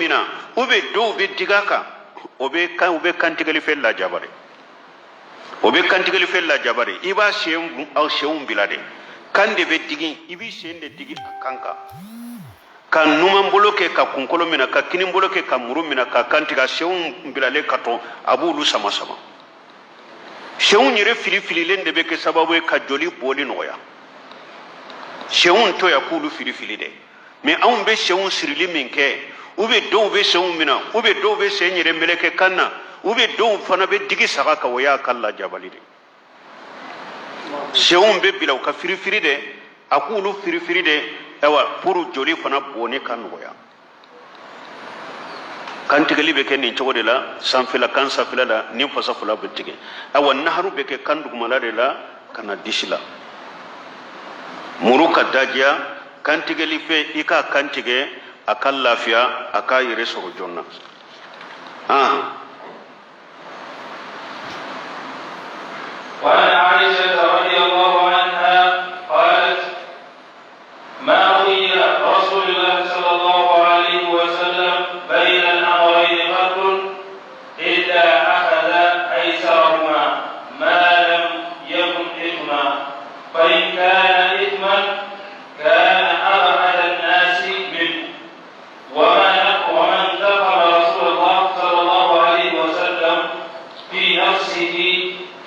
min na, ou bien dɔw bɛ digi a kan, o bɛ kan, u bɛ kantigɛli fɛn lajaba de, o bɛ kantigɛli fɛn lajaba de. I b'a sen, aw senw bila de, kan de bɛ digi, i b'i sen de digi a kan kan, ka numan bolo kɛ ka kunkolo minɛ, ka kinin bolo kɛ ka muru minɛ, ka kan tigɛ. A senw bilalen ka tɔn, a b'olu sama sama. Senw yɛrɛ fili fililen de bɛ kɛ sababu ye ka joli bɔli nɔgɔya. Senw to yan k'olu fili fili dɛ. Mais anw bɛ senw sirili min kɛ, ou bien dɔw bɛ senw minɛ, ou bien dɔw bɛ sen yɛrɛ meleke kan na, ou bien dɔw fana bɛ digi saga kan, o y'a ka lajabali de. Senw bɛ bila u ka firifiri de, a k'olu firifiri de, ayiwa, pour joli fana bɔnni ka nɔgɔya. Kantigɛli bɛ kɛ nin cogo de la, sanfɛla kan sanfɛla la ni fasa fila bɛ tigɛ. Ayiwa, naharu bɛ kɛ kan dugumala de la ka na disi la, muru ka dajiya. Kantigɛli fɛ, i k'a kantigɛ a ka lafiya, a k'a yɛrɛ sɔrɔ joona. وعن عائشة رضي الله عنها قالت ما خير رسول الله صلى الله عليه وسلم بين الأمرين قط إلا أخذ أيسرهما ما لم يكن إثما فإن كان إثما كان أبعد الناس منه وما انتقم رسول الله صلى الله عليه وسلم في نفسه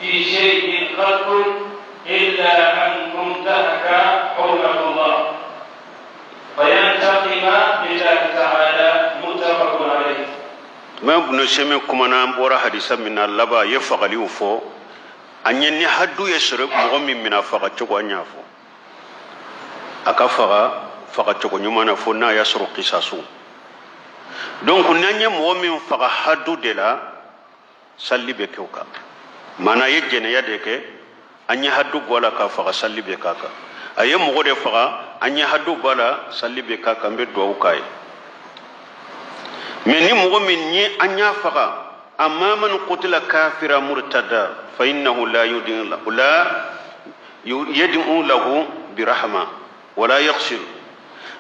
في شيء قط إلا أن تنتهك حرمة الله فينتقم لله تعالى متفق عليه. Imam Ibn Usaymin kumana, an bɔra hadisa min na laban, a ye fagaliw fɔ an ye. Ni hadu ye sɔrɔ mɔgɔ min minɛ, faga cogo an y'a fɔ, a ka faga fagacogo ɲuman na, fo n'a y'a sɔrɔ kisasu. Donc n'an ye mɔgɔ min faga hadu de la, salli bɛ kɛ o kan. Maana a ye jɛnɛya de kɛ, an ye hadu bɔ a la k'a faga, salli bɛ k'a kan. A ye mɔgɔ de faga, an ye hadu bɔ a la, salli bɛ k'a kan, an bɛ duwawu k'a ye. Mais ni mɔgɔ min ye an y'a faga, amma man qutila kafira murtada fa innahu la yudin la yad'u lahu birahma wala yaghsil.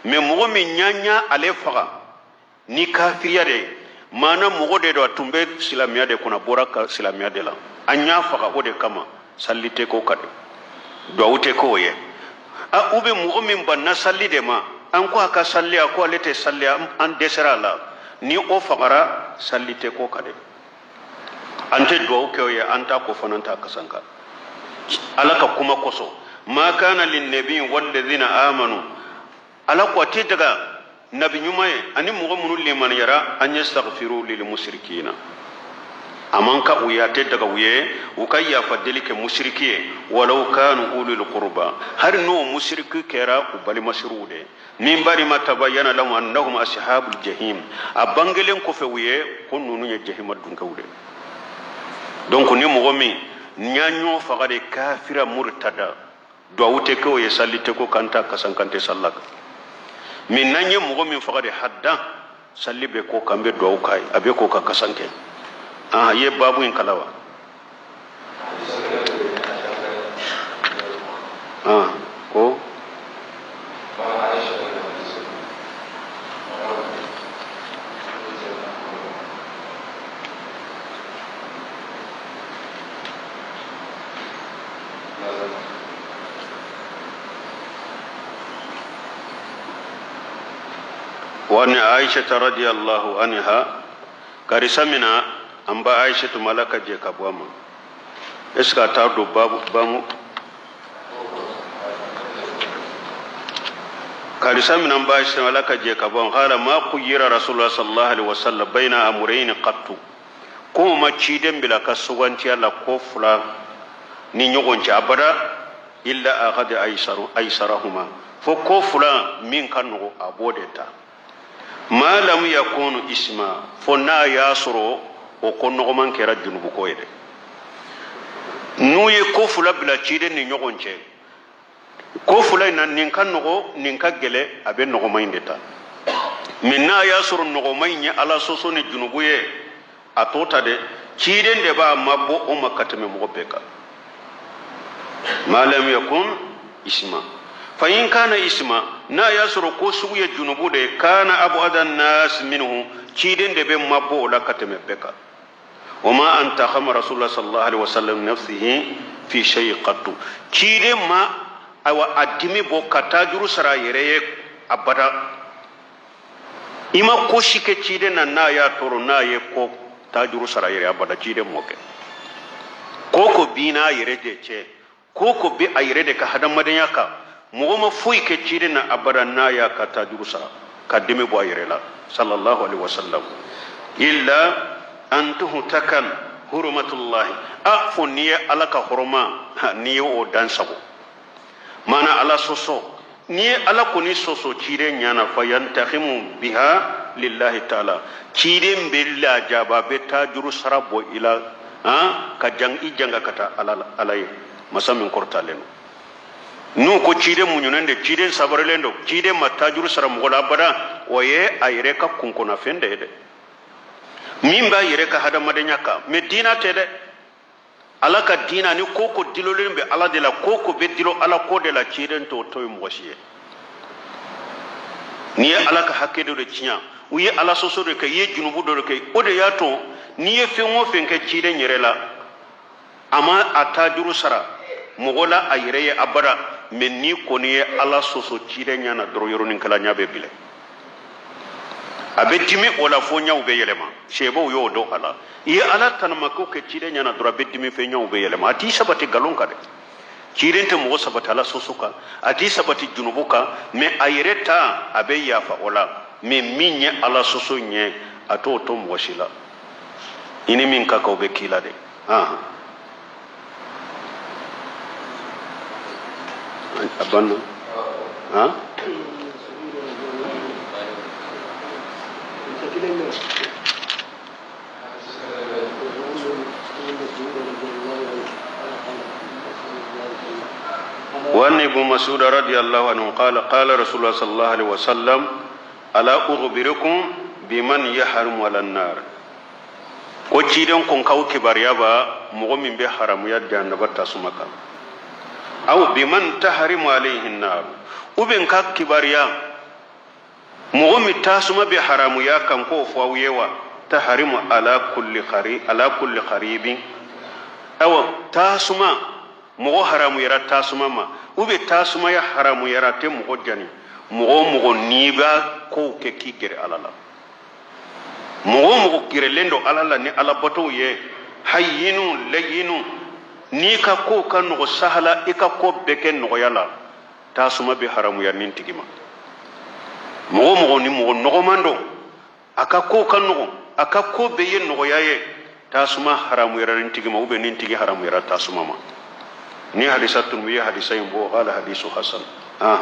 Mais mɔgɔ min y'an y'a ale faga ni kafiriya de ye, maana mɔgɔ de don, a tun bɛ silamɛya de kɔnɔ, a bɔra ka silamɛya de la, an y'a faga o de kama, salli tɛ k'o kan dɛ, duwawu tɛ k'o ye. A u bɛ mɔgɔ min banna salli de ma, an ko a ka salli, a ko ale tɛ salli, an dɛsɛra a la, ni o fagara, salli tɛ k'o kan dɛ, an tɛ duwawu kɛ o ye, an t'a ko fana t'a kasanka. Ala ka kuma kosɔn, ma kana linnabi walladhina amanu, Ala ko a tɛ daga nabi ɲuman ye ani mɔgɔ minnu limaniyara an yastaghfiru lil mushrikina, a man kan u ye, a tɛ daga u ye u ka yafa deli kɛ musiriki ye, walaw kanu ulul qurba, hali n'o musiriki kɛra u balimasiriw de ye, min ba'di ma tabayyana lahum annahum ashabul jahim, a bangelen kɔfɛ u ye ko ninnu ye jahima dunkew de. Donc ni mɔgɔ min y'an y'o faga de kafira murtada, duwawu tɛ kɛ o ye, salli tɛ k'o kan, t'a kasan kan tɛ salla kan. Mais n'an ye mɔgɔ min faga de haddan, salli bɛ k'o kan, bɛ duwawu k'a ye, a bɛ k'o ka kasan kɛ. I ye baabu in kalan wa? Ko wa ni Aisha radiyallahu anha, karisa mina an ba Aisha tuma Ala ka jɛ ka bɔ a ma. Est ce que a t'a don babu bamu karisa mina an ba Aisha, Ala ka jɛ ka bɔ a ma, qala ma khuyyira rasulullah sallallahu alaihi wasallam baina amrayn qattu, ko ma ciden bila ka sugantiya la ko fila ni ɲɔgɔn cɛ abada, illa akhadha aysarahuma, fo ko fila min ka nɔgɔ a b'o de ta, ma lam yakunu isma, fo n'a y'a sɔrɔ o ko nɔgɔman kɛra junubuko ye dɛ. N'u ye ko fila bila ciden ni ɲɔgɔn cɛ, ko fila in na nin ka nɔgɔ, nin ka gɛlɛ, a bɛ nɔgɔma in de ta. Mais n'a y'a sɔrɔ nɔgɔma in ye Ala sɔsɔ ni junubu ye, a t'o ta dɛ. Ciden de b'a mabɔ o ma ka tɛmɛ mɔgɔ bɛɛ kan. Ma lam yakun isma fa in kana isma, n'a y'a sɔrɔ ko sugu ye junubu de ye, kana abuada nas minhu, Ciden de bɛ mabɔ o la ka tɛmɛ bɛɛ kan. Wa ma intaqama rasulullah sallallahu alaihi wasallam nafsihi fi shay qattu. Ciden ma ayiwa a dimi bɔ ka taajuru sara a yɛrɛ ye abada. I ma ko si kɛ ciden na n'a y'a tɔɔrɔ, n'a ye ko taajuru sara a yɛrɛ abada. Ciden m'o kɛ. Ko ko b'i n'a yɛrɛ de cɛ, ko ko bɛ a yɛrɛ de ka hadamadenya kan, mɔgɔ ma foyi kɛ ciden na abada n'a y'a ka taajuru sara ka dimi bɔ a yɛrɛ la, sallallahu alaihi wasallam. Illa an tuhtakal hurumatullahi, a fo n'i ye Ala ka hɔrɔma, n'i ye o dan sago, maana Ala sɔsɔ. N'i ye Ala kɔni sɔsɔ ciden ɲɛ na, fa yantakimu biha lillahi taala, ciden bɛ lajaba, bɛ taajuru sara bɔ i la ka jang i janga ka taa Ala, Ala ye masa min kɔrɔtalen don. N'u ko ciden muɲunen de, ciden sabarilen don, ciden ma taajuru sara mɔgɔ la abada, o ye a yɛrɛ ka kunkonnafɛn de ye dɛ, min b'a yɛrɛ ka hadamadenya kan. Mɛ diina tɛ dɛ. Ala ka diina ni ko ko dilolen bɛ Ala de la, ko ko bɛ dilo Ala ko de la, ciden t'o to yen mɔgɔ si ye. N'i ye Ala ka hakɛ dɔ de tiɲɛ, u ye Ala sɔsɔ de kɛ, i ye junubu dɔ de kɛ, o de y'a to n'i ye fɛn o fɛn kɛ ciden yɛrɛ la, a ma a taajuru sara mɔgɔ la a yɛrɛ ye abada. Mɛ n'i kɔni ye Ala sɔsɔ ciden ɲɛ na dɔrɔn, yɔrɔnin kelen ɲɛ bɛ bilen, a bɛ dimi o la fo ɲɛw bɛ yɛlɛma. Sɛbɛw y'o dɔn a la. I ye Ala tanamako kɛ ciden ɲɛ na dɔrɔn, a bɛ dimi fo ɲɛw bɛ yɛlɛma. A t'i sabati nkalon kan dɛ. Ciden tɛ mɔgɔ sabati Ala sɔsɔ kan, a t'i sabati junubu kan. Mɛ a yɛrɛ ta, a bɛ yafa o la. Mɛ min ye Ala sɔsɔ ɲɛ, a t'o to mɔgɔ si la. I ni min ka kan, o bɛ k'i la dɛ. A banna. Han. وعن ابن مسعود رضي الله عنه قال قال رسول الله صلى الله عليه وسلم: ألا أخبركم بمن يحرم على النار؟ Ko ciden ko k'aw kibaruya ba mɔgɔ min bɛ haramuya jahannaba tasuma kan, aw biman taharimu alayhi nar, u bɛ n ka kibaruya mɔgɔ min tasuma bɛ haramuya kan, k'o fɔ aw ye wa? Taharimu ala kulli khari ala kulli kharibin. Awa, tasuma mɔgɔ haramuyara tasuma ma, u bɛ tasuma ya haramuyara tɛ mɔgɔ jani. Mɔgɔ o mɔgɔ n'i b'a kow kɛ k'i gɛrɛ Ala la, mɔgɔ o mɔgɔ gɛrɛlen don Ala la ni Ala batow ye, hayyinu layyinu, n'i ka kow ka nɔgɔ sahala, i ka ko bɛɛ kɛ nɔgɔya la, tasuma bɛ haramuya nin tigi ma. Mɔgɔ o mɔgɔ ni mɔgɔ nɔgɔman don, a ka kow ka nɔgɔn, a ka ko bɛɛ ye nɔgɔya ye, tasuma haramuyara nin tigi ma, ou bien nin tigi haramuyara tasuma ma. Ni hadisa tun ye hadisa in bɔ, qala hadisu hasan. Ah.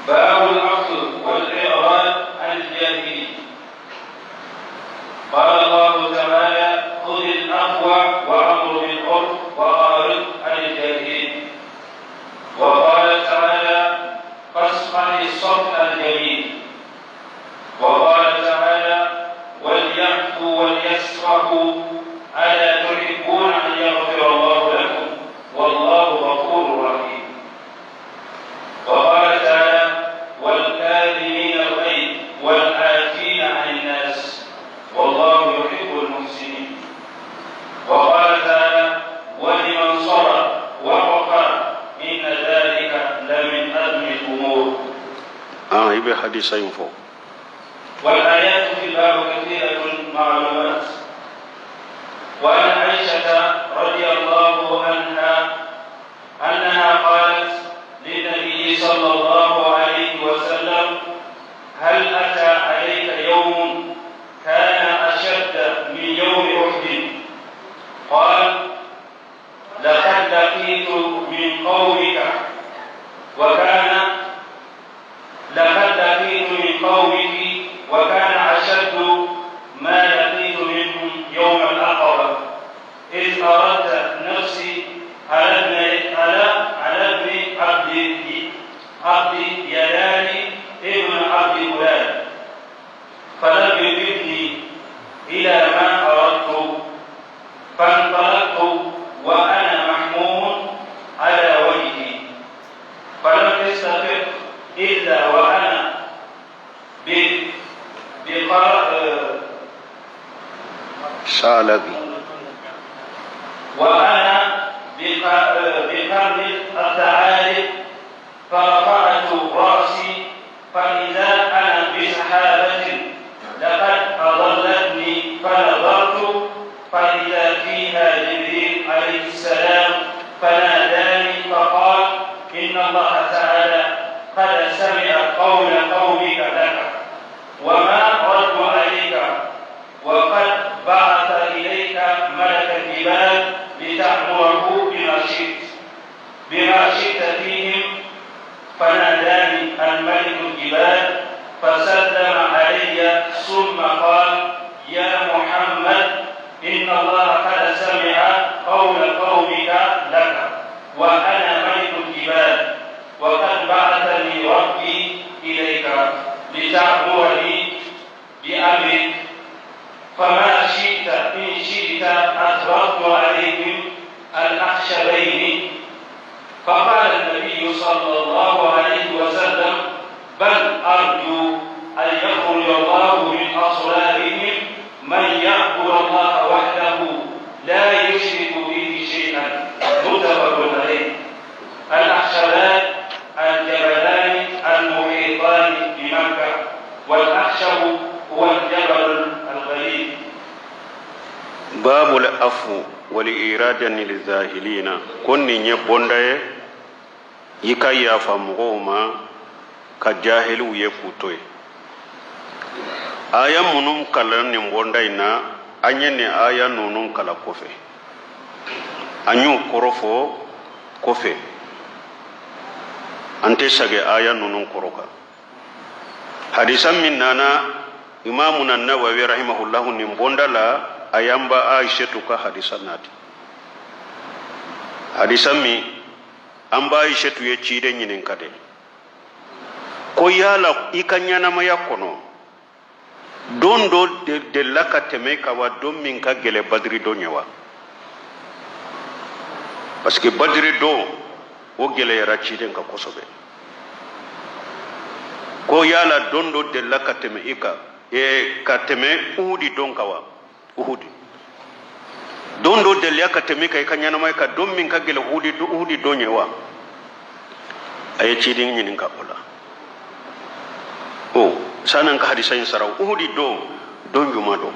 باب العفو والإعراض عن الجاهلين. قال الله تعالى: خذ العفو وأمر بالعرف وأعرض عن الجاهلين. وقال تعالى: فاصفح الصفح الجميل. وقال تعالى: وليعفوا وليصفحوا ألا تحبون أن يغفر الله لكم والله غفور رحيم. وقال تعالى: والكاظمين الغيظ والعافين عن الناس والله يحب المحسنين. وقال تعالى: ولمن صبر وغفر إن ذلك لمن عزم الأمور. Ah, i bɛ hadisa in fɔ. والآيات في الباب كثيرة معلومات. وعن عائشة رضي الله عنها أنها قالت للنبي صلى الله عليه وسلم: هل أتى عليك يوم كان أشد من يوم أحد؟ قال: لقد لقيت من قومك وكان لقد لقيت من قومك وكان أشد ما لقيت منهم يوم العقبة، إذ أردت نفسي على ابن عبد يلال ابن عبد هلال، فلم يجبني إلى ما أردت، فانطلقت وأنا محموم على وجهي، فلم استفق. Salabi. وأنا بقرن الثعالب فرفعت رأسي فإذا أنا بسحابة لقد أضلتني فنظرت فإذا فيها جبريل عليه السلام فناداني فقال إن الله تعالى قد سمع قول قومك لك وما رد عليك وقد بعث إليك ملك الجبال لتأمره بما شئت فيهم. فناداني الملك الجبال فسلم علي ثم قال يا محمد إن الله قد سمع قول قومك لك وأنا ملك الجبال وقد بعثني ربي إليك لتأمرني بأمرك فما شئت إن شئت أطرقت عليهم الأخشبين. فقال النبي صلى الله عليه وسلم بل أرجو أن يخرج الله من أصلابهم من يعبد الله وحده لا يشرك به شيئا. متفق عليه. الأخشبان الجبلان المحيطان بمكة، والأخشب هو الجبل الغليظ. باب العفو والإعراض عن الجاهلين. Ko nin ye bonda ye i ka yafa mɔgɔw ma ka jahiliw ye k'u to yen. Aya minnu kalan nin bonda in na, an ye nin aya ninnu kalan kɔfɛ, an y'u kɔrɔ fɔ kɔfɛ, an tɛ segin aya ninnu kɔrɔ kan. Hadisa min nana Imamuna Nawawi rahimahullahu nin bonda la, a y'an ba Aishatu ka hadisa nati. Hadisa min an ba Aishatu ye ciden ɲininka de ko yala i ka ɲɛnamaya kɔnɔ don dɔ delila ka tɛmɛ ka wa don min ka gɛlɛ Badiri don ye wa? Parce que Badiri don o gɛlɛyara ciden kan kosɛbɛ. Ko yala don dɔ delila ka tɛmɛ i kan ka tɛmɛ Uhudi don kan wa? Uhudi don dɔ delila ka tɛmɛ i kan i ka ɲɛnamaya kan don min ka gɛlɛ Uhudi don ye wa? A ye ciden ɲininka o la. O san'an ka hadisa in sara, Uhudi don don juma don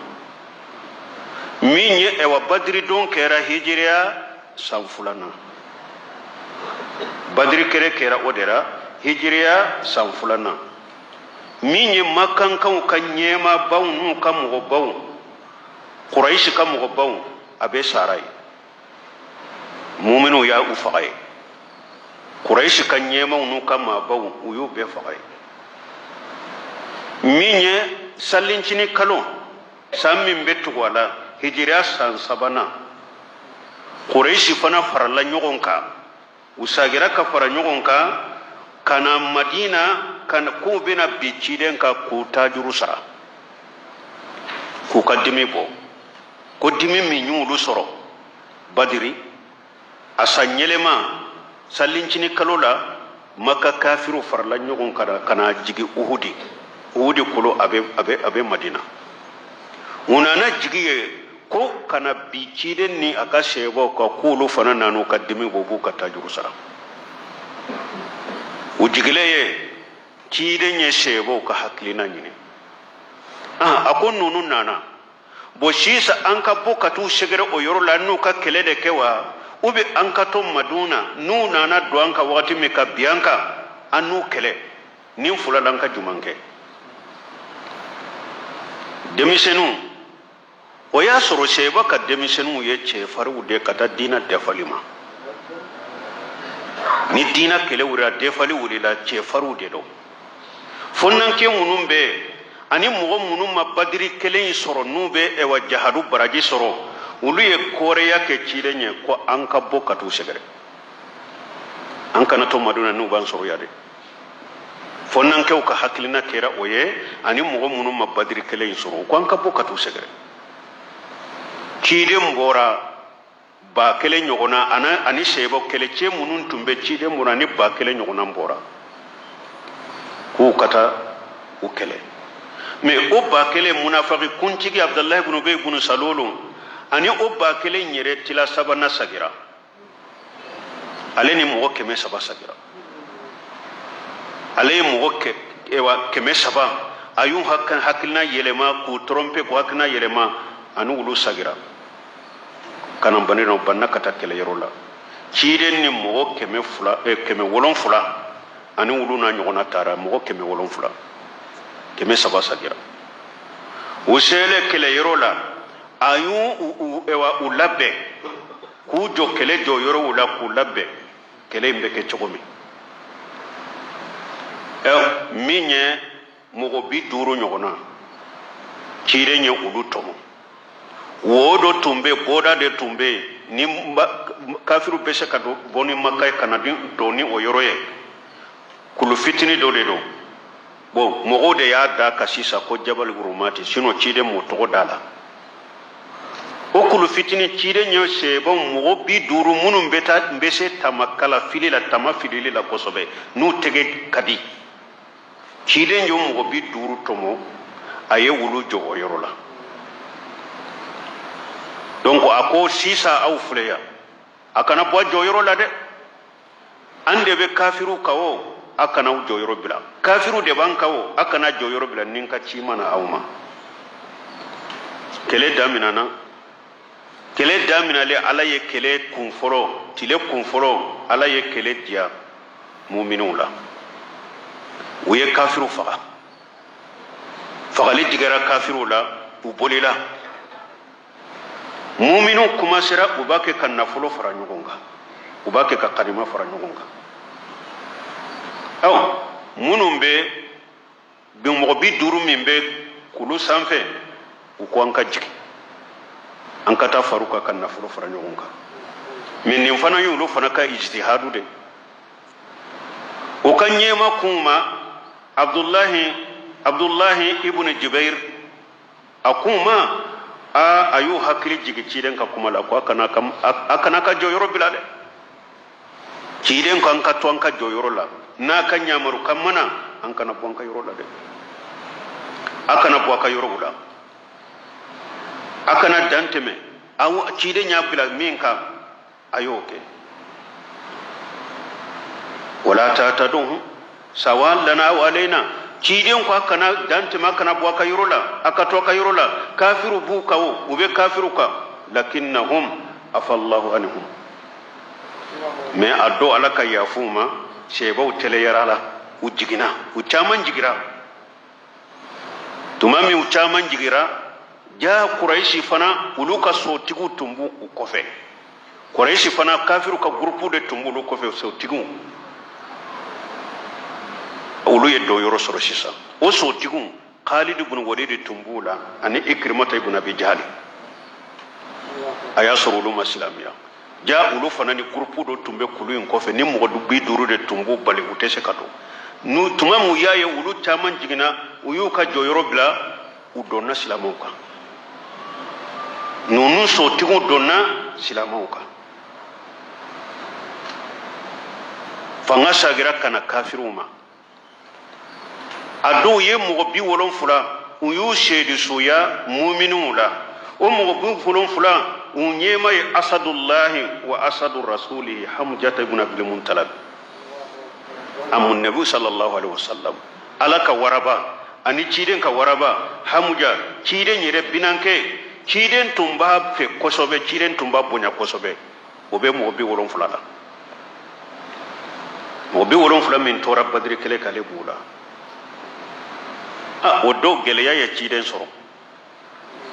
min ye ɛwa Badiri don kɛra hijiriya san 2nan. Badiri kɛlɛ kɛra o de la hijiriya san 2nan, min ye makankaw ka ɲɛmaabaw n'u ka mɔgɔbaw, Kurayisi ka mɔgɔbaw, a bɛɛ sara ye, muminiw y'a u faga ye. Kurayisi ka ɲɛmaw n'u ka maabaw, u y'u bɛɛ faga ye. Min ye salincinin kalo san min bɛ tugu a la hijiriya san 3nan, Kurayisi fana farala ɲɔgɔn kan, u sagira ka fara ɲɔgɔn kan ka na Madina ka na k'u bɛna bin ciden kan k'u tajuru sara, k'u ka dimi bɔ, ko dimi min y'olu sɔrɔ Badiri a san yɛlɛma salincinin kalo la, Maka kafiriw farala ɲɔgɔn kan ka na jigin Uhudi. Uhudi kolo a bɛ Madina. U nana jigin yen ko ka na bin ciden ni a ka sahabaw kan, k'olu fana nan'u ka dimi bɔ, u b'u ka tajuru sara. U jigilen ye, ciden ye sahabaw ka hakilina ɲini. A ko ninnu nana bon, sisan an ka bɔ ka t'u sɛgɛrɛ o yɔrɔ la n'u ka kɛlɛ de kɛ wa, ou bien an ka to Madina, n'u nana don an kan wagati min ka bin an kan, an n'u kɛlɛ nin fila la, an ka juman kɛ? Denmisɛnninw, o y'a sɔrɔ sahaba ka denmisɛnninw ye cɛfarinw de ka taa diina dafali ma. Ni diina kɛlɛ wulila, dafali wulila, cɛfarinw de don. Fɔnankɛ minnu bɛ ani mɔgɔ minnu ma Badiri kelen in sɔrɔ, n'u bɛ ɛwa jahadu baraji sɔrɔ, olu ye kɔrɛya kɛ ciden ye ko an ka bɔ ka t'u sɛgɛrɛ, an kana to Madina n'u b'an sɔrɔ yan dɛ. Fɔnankɛw ka hakilina kɛra o ye, ani mɔgɔ minnu ma Badiri kelen in sɔrɔ, u ko an ka bɔ ka t'u sɛgɛrɛ. Ciden bɔra 1000 ɲɔgɔnna ani sahaba kɛlɛcɛ minnu tun bɛ ciden bɔra ani 1000 ɲɔgɔnna bɔra k'u ka taa u kɛlɛ. Mais o 1000, munafaki kuntigi Abdalahi ibn Ubay ibn Salulu Ani o 1000 yɛrɛ tila sabanan sagira, ale ni mɔgɔ 300 sagira. Ale ye mɔgɔ 300, a y'u hakilina yɛlɛma, k'u tromper, k'u hakilina yɛlɛma, ani olu sagira ka na bani dɔn banna ka taa kɛlɛyɔrɔ la. Ciden ni mɔgɔ 200, 700, ani olu n'a ɲɔgɔnna taara mɔgɔ 700, 300 sagira. U selen kɛlɛyɔrɔ la, a y'u u labɛn k'u jɔ kɛlɛ jɔ yɔrɔw la, k'u labɛn kɛlɛ in bɛ kɛ cogo min. Min ye mɔgɔ 50 ɲɔgɔnna, ciden ye olu tɔmɔ. Wo dɔ tun bɛ, bɔda de tun bɛ yen ni kafiru bɛ se ka don bɔ ni Maka ye ka na don ni o yɔrɔ ye. Kulu fitini dɔ de don. Bon, mɔgɔw de y'a da ka sisan ko Jabal Rumati, sinon ciden m'o tɔgɔ da la. O kulu fitini, ciden ye sɛbɛn mɔgɔ 50 minnu bɛ taa bɛ se tamakala fili la, tama filili la kosɛbɛ, n'u tɛgɛ ka di. Ciden ye mɔgɔ 50 tɔmɔ, a ye olu jɔ o yɔrɔ la. Donc a ko sisan aw filɛ yan, a kana bɔ jɔyɔrɔ la dɛ, an de bɛ kafiru kan o, a kana aw jɔyɔrɔ bila. Kafiru de b'an kan o, a kana jɔyɔrɔ bila ni n ka ci ma na aw ma. Kɛlɛ daminɛna, kɛlɛ daminɛlen, Ala ye kɛlɛ kun fɔlɔ, tile kun fɔlɔ, Ala ye kɛlɛ diya muminw la. U ye kafiru faga, fagali digara kafiruw la, u bolila. Muminw kumasera, u b'a kɛ ka nafolo fara ɲɔgɔn kan, u b'a kɛ ka kanima fara ɲɔgɔn kan. Aw minnu bɛ mɔgɔ 50 min bɛ kulu sanfɛ, u ko an ka jigin, an ka taa faru kan ka nafolo fara ɲɔgɔn kan. Mais nin fana y'olu fana ka ijtihadu de. O ka ɲɛma kun ma Abdullahi ibn Jubair, a kun ma a y'u hakili jigin ciden ka kuma la, ko a kana ka jɔyɔrɔ bila dɛ. Ciden ko an ka to an ka jɔyɔrɔ la, n'a ka ɲamaru kan mana, an kana bɔ an ka yɔrɔ la dɛ, a kana bɔ a ka yɔrɔw la, a kana dan tɛmɛ. Aw ciden y'a bila min kan, a y'o kɛ. Wala ta'tadu sawa lana wa alaina. Ciden ko a kana dan tɛmɛ, a kana bɔ a ka yɔrɔ la, a ka to a ka yɔrɔ la. Kafiru b'u kan o, u bɛ kafiru kan, lakinnahum afallahu anhum. Mais a dɔw Ala ka yafu ma, sɛbaw tɛlɛyara la, u jiginna, u caman jigira. Tuma min u caman jigira, ja Kurayisi fana olu ka sotigiw tun b'u kɔfɛ. Kurayisi fana kafiru ka gurupu de tun b'olu kɔfɛ, sotigiw olu ye dɔnyɔrɔ sɔrɔ sisan. O sotigiw Khalid ibn Walid tun b'u la, ani Ikrimata ibn Abi Jahali. A y'a sɔrɔ olu ma silamɛya. Ja olu fana ni gurupu dɔ tun bɛ kulu in kɔfɛ, ni mɔgɔ 50 de tun b'u bali, u tɛ se ka don. N'u tuma min u y'a ye olu caman jiginna, u y'u ka jɔyɔrɔ bila, u donna silamɛw kan. Ninnu sotigiw donna silamɛw kan. Fanga sagira ka na kafiriw ma. A dɔw ye mɔgɔ 70, u y'u seedesoya muminw la. O mɔgɔ 70, u ɲɛma ye asadullahi wa asadu rasulihi Hamjata ibn Abdul Muttalib, amun nabi sallallahu alaihi wasallam, Ala ka waraba ani ciden ka waraba Hamuja, ciden yɛrɛ binankɛ. Ciden tun b'a fɛ kosɛbɛ, ciden tun b'a bonya kosɛbɛ. O bɛ mɔgɔ 70 la. Mɔgɔ 70 min tora Badiri kɛlɛ k'ale b'u la. O dɔw gɛlɛya ye ciden sɔrɔ,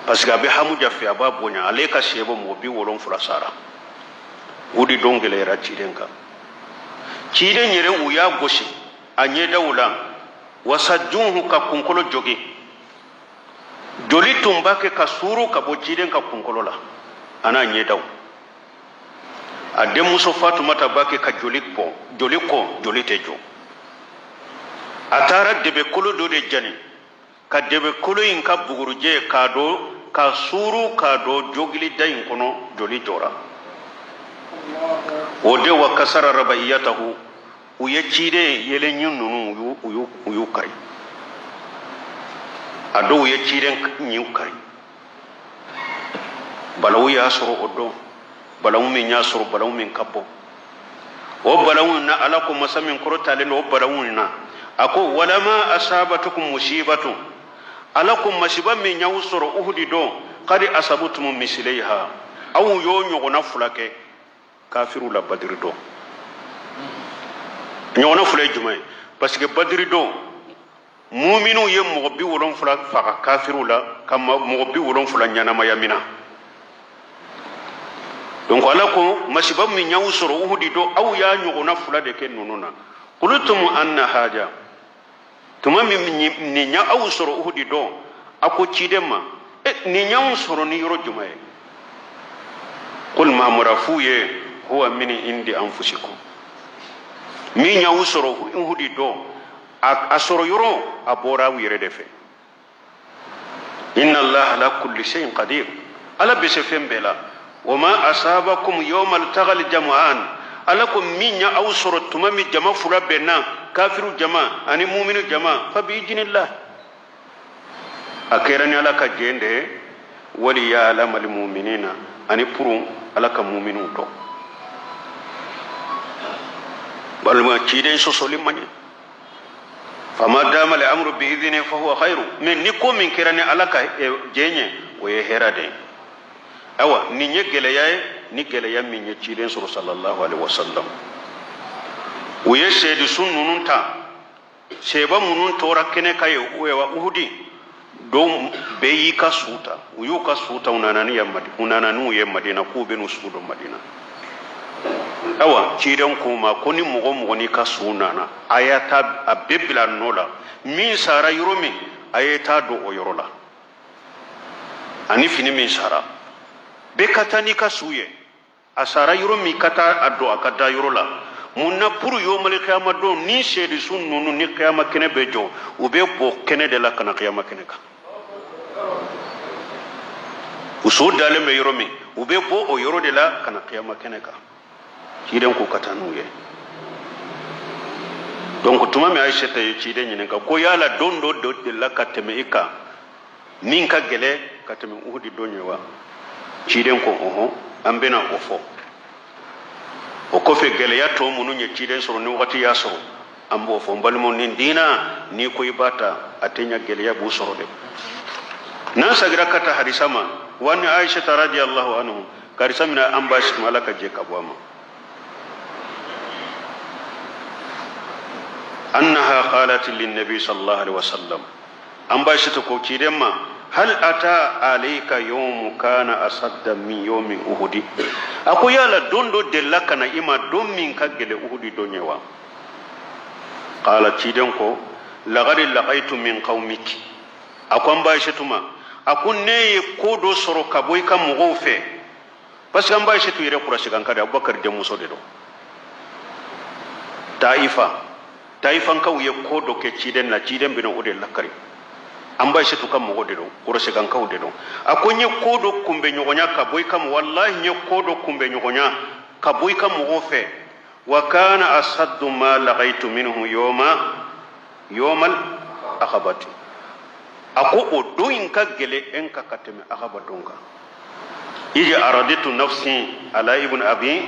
parce que a bɛ Hamuja fɛ, a b'a bonya. Ale ka sɛbɔ mɔgɔ 70 sara. O de don gɛlɛyara ciden kan. Ciden yɛrɛ, u y'a gosi a ɲɛdaw la, wasajunhu, ka kunkolo jogi. Joli tun b'a kɛ ka suuru ka bɔ ciden ka kunkolo la a n'a ɲɛdaw. A denmuso Fatumata b'a kɛ ka joli bɔn, joli kɔn, joli tɛ jɔ. A taara dɛbɛkolo dɔ de jani, ka dɛbɛkolo in ka bugurujɛ k'a don, ka suuru k'a don jogili da in kɔnɔ, joli jɔra. O de wa kasara rabaiyatahu, u ye ciden yɛlɛɲin ninnu, u y'u kari. A dɔw ye ciden ɲin kari. Balawu y'a sɔrɔ o don, balawu min y'a sɔrɔ, balawu min ka bon, o balawu na Ala ko masa min kɔrɔtalen don, o balawu na a ko walama asabatukum musibatu, Ala ko masiba min y'aw sɔrɔ Uhudi don, kadi asabutum misileha, aw y'o ɲɔgɔnna fila kɛ kafiriw la Badiri don. Ɲɔgɔnna fila ye jumɛn ye? Parce que Badiri don, muminiw ye mɔgɔ 70 faga kafiriw la, ka mɔgɔ 70 ɲɛnamaya mina. Donc Ala ko masiba min y'aw sɔrɔ Uhudi don, aw y'a ɲɔgɔnna fila de kɛ ninnu na. Kulutum anna haja, tuma min nin y'aw sɔrɔ Uhudi don, a ko ciden ma, e nin y'anw sɔrɔ ni yɔrɔ jumɛn ye? Kul Mahamadu f'u ye, huwa min indi anfusikum, min y'aw sɔrɔ Uhudi don, a sɔrɔ yɔrɔ a bɔra aw yɛrɛ de fɛ. Inna Allaha ala kulli shay'in qadir, Ala bɛ se fɛn bɛɛ la. Wa ma asabakum yawma altagal jam'an, Ala ko min ya aw sɔrɔ tuma min jama fila bɛnna, kafiru jama ani muminu jama, fa bi idhnillah, a kɛra ni Ala ka jɛn de ye, wali ya'lamal mu'minina, ani purun Ala ka muminu dɔn. Balima, ciden sɔsɔli man ɲi. Fama dama al amru bi idhni fa huwa khairu, mais ni ko min kɛra ni Ala ka jɛn ye, o ye hɛrɛ de ye. Ayiwa, nin ye gɛlɛya ye, ni gɛlɛya min ye ciden sɔrɔ sallallahu alaihi wasallam. U ye seyidusu ninnu ta, seba minnu tora kɛnɛ kan ye, Uhudi don, bɛɛ y'i ka su ta. U y'u ka su ta, u nana ni u nana n'u ye Madina, k'u bɛ n'u su don Madina. Ayiwa, ciden k'u ma ko ni mɔgɔ mɔgɔ n'i ka su nana, a y'a ta a bɛɛ bila nɔ la, min sara yɔrɔ min, a ye taa don o yɔrɔ la, ani fini min sara, bɛɛ ka taa n'i ka su ye, a sara yɔrɔ min, ka taa a don a ka da yɔrɔ la. Mun na? Pour yomali kiyama don, ni seyidusu ninnu ni kiyama kɛnɛ bɛ jɔ, u bɛ bɔ kɛnɛ de la ka na kiyama kɛnɛ kan. U su dalen bɛ yɔrɔ min, u bɛ bɔ o yɔrɔ de la ka na kiyama kɛnɛ kan. Ciden ko ka taa n'u ye. Donc tuma min Ayisata ye ciden ɲininka ko yala don dɔ dɔ delila ka tɛmɛ i kan min ka gɛlɛn ka tɛmɛ Uhudi don ye wa? Ciden ko ɔhɔn, an bɛna o fɔ. O kɔfɛ, gɛlɛya tɔ minnu ye ciden sɔrɔ ni wagati y'a sɔrɔ, an b'o fɔ. N balimaw, nin diina, n'i ko i b'a ta, a tɛ ɲɛ, gɛlɛya b'u sɔrɔ dɛ. N'an sagira ka taa hadisa ma, wa ni Aisha radiyallahu anhu, karisa minɛ an ba sigi, Ala ka jɛ ka bɔ a ma, annaha qalat linnabi sallallahu alaihi wasallam, an ba shi ta ko ciden ma, hal ata alayka yawmu kana asadda min yawmi Uhudi? A ko yala don dɔ delila ka na i ma, don min ka gɛlɛ Uhudi don ye wa? Qala, ciden ko, laqad laqaitu min qaumiki. A ko an ba Aisatu ma, a ko ne ye ko dɔ sɔrɔ ka bɔ i ka mɔgɔw fɛ, parce que an ba Aisatu yɛrɛ kurasikanka de, Abubakar denmuso de don. Taifa, Taifankaw ye ko dɔ kɛ ciden na, ciden bɛna o de lakari. An ba Aisatu ka mɔgɔ de don, kurasikankaw de don. A ko n ye ko dɔ kunbɛ ɲɔgɔnya ka bɔ i ka, wallahi n ye ko dɔ kunbɛ ɲɔgɔnya ka bɔ i ka mɔgɔw fɛ, wa kana asaddu ma laqaitu minhu yawma yawmal akhabati. A ko o don in ka gɛlɛn en ka tɛmɛ Akaba don kan. Iji araditu nafsi ala ibn abi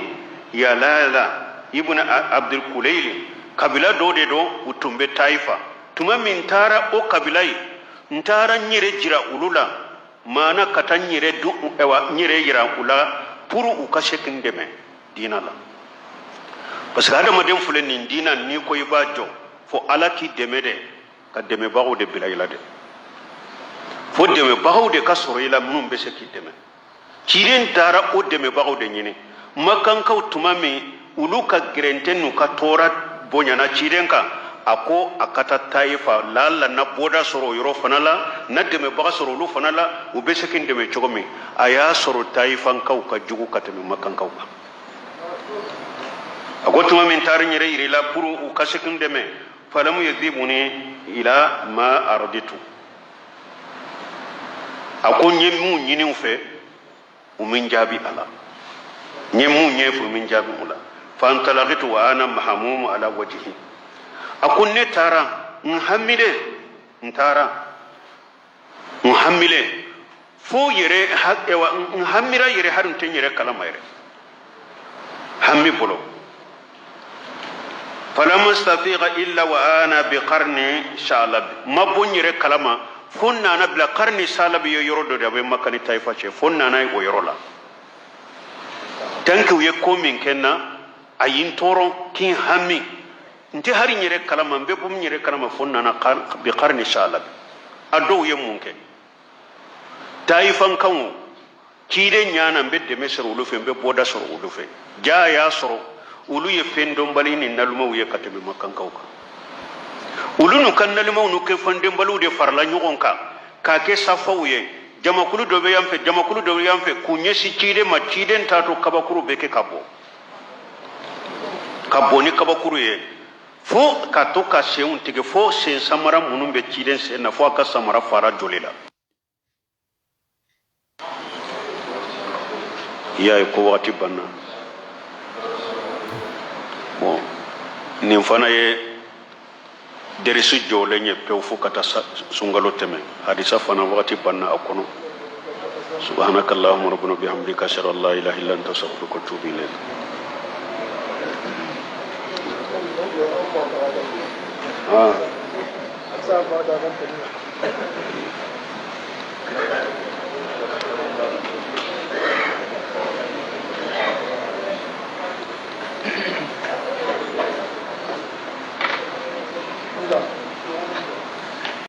yalala ibn abdul kulayli, kabila dɔ de don, u tun bɛ Taifa. Tuma min taara o kabila ye, n taara n yɛrɛ jira olu la, maana ka taa n yɛrɛ dun, ɛwa, n yɛrɛ yira u la pour u ka se k'i dɛmɛ diina la, parce que hadamaden filɛ nin diina, n'i ko i b'a jɔ, fo Ala k'i dɛmɛ dɛ, ka dɛmɛbagaw de bila i la dɛ, fo dɛmɛbagaw de ka sɔrɔ i la minnu bɛ se k'i dɛmɛ. Ciden taara o dɛmɛbagaw de ɲini Makankaw. Tuma min olu ka gɛrɛntɛ n'u ka tɔɔrɔ bonyana ciden kan, a ko a ka taa Tayifa, laala na bɔda sɔrɔ o yɔrɔ fana la, na dɛmɛbaga sɔrɔ olu fana la, u bɛ se k'i dɛmɛ cogo min. A y'a sɔrɔ Tayifankaw ka jugu ka tɛmɛ Makankaw kan. A ko tuma min taara n yɛrɛ yir'i la pour u ka se k'i dɛmɛ, falamu yudhibuni ila ma araditu, a ko n ye mun ɲini u fɛ, u min jaabi a la, n ye mun ɲɛ fɛ, u min jaabi o la. Fantalakitu wa ana mahamumu ala wajihi, a ko ne taara n hamilen, n taara n hamilen. Fo yɛrɛ n hamira yɛrɛ hari n tɛ n yɛrɛ kalama yɛrɛ hami bolo. Falam astafiqa illa wa ana bi qarni salabi, ma bɔ n yɛrɛ kalama fo n nana bila qarni salabi ye yɔrɔ dɔ de a bɛ Maka ni Tayifa cɛ, fo n nana o yɔrɔ la. Tant que u ye ko min kɛ n na, a ye n tɔɔrɔ k'i hami, n tɛ hari n yɛrɛ kalama, n bɛ bɔ n yɛrɛ kalama fo n nana bi qarni salabi. A dɔw ye mun kɛ? Tayifankanw ciden ɲana, n bɛ dɛmɛ sɔrɔ olu fɛ, n bɛ bɔda sɔrɔ olu fɛ. Jaa y'a sɔrɔ olu ye fɛn dɔnbali ni nalumaw ye ka tɛmɛ makankaw kan. Olu n'u ka nalumaw n'u ka fɛn dɔnbaliw de farala ɲɔgɔn kan k'a kɛ safaw ye. Jamakulu dɔ bɛ yan fɛ, jamakulu dɔ bɛ yan fɛ, k'u ɲɛsin ciden ma. Ciden t'a to kabakuru bɛ kɛ ka bɔ, ka bɔ ni kabakuru ye, fo ka to ka senw tigɛ, fo sen samara minnu bɛ ciden sen na, fo a ka samara fara joli la. I y'a ye ko wagati banna. Bon, nin fana ye derisi jɔlen ye pewu fo ka taa sunkalo tɛmɛ. Hadisa fana wagati banna a kɔnɔ. Subhanaka allahumma rabbana bihamdika, ashhadu an la ilaha illa anta, astaghfiruka wa atubu ilayk. Ah.